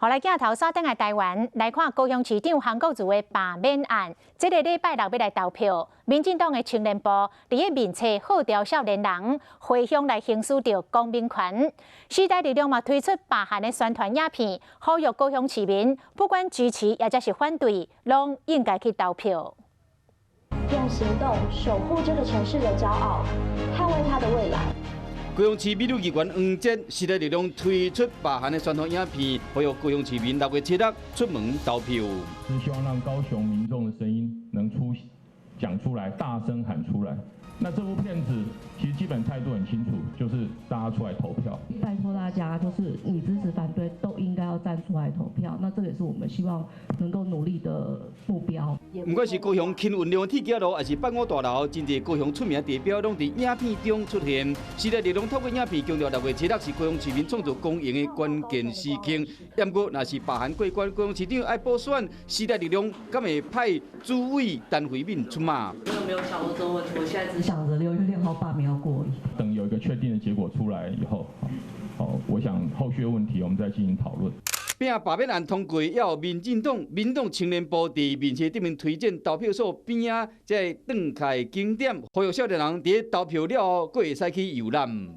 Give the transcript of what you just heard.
予來鏡頭煞轉來台灣來看高雄市長韓國瑜的罷免案，這个禮拜六欲來投票，民進黨的青年部佇咧面冊號召少年人回鄉來行使著公民權。時代力量嘛推出罷韓的宣傳影片，呼籲高雄市民不管支持抑者是反對，攏應該去投票。用行動守護這個城市的驕傲，捍衛它的未來。高雄市美女議員黃捷，時代力量推出罷韓的宣傳影片，呼籲高雄市民6月7日出門投票。是希望讓高雄民眾的聲音能出講出來，大聲喊出來。那這部片子其實基本態度很清楚，就是大家出來投票。拜託大家，就是你支持反對都應該要站出來投票。那這個也是我們希望能夠努力的目標。毋管是高雄輕運量鐵橋路，抑是八五大樓，真濟高雄出名地標，攏佇影片中出現。時代力量透過影片強調6月7日是高雄市民創造光榮的關鍵時刻。毋過，若是罷韓過關，高雄市長愛補選，時代力量敢會派主委陳慧敏出馬？我沒有想過這個問題，我現在只想着6月6號罷免要過。等有一個確定的結果出來以後，好，我想後續的問題我們再進行討論。拼罷免案通過，予民進黨民黨青年部佇面冊頂面推薦投票所邊仔這個轉開景點，呼籲少年人佇投票了後，閣會使去遊覽。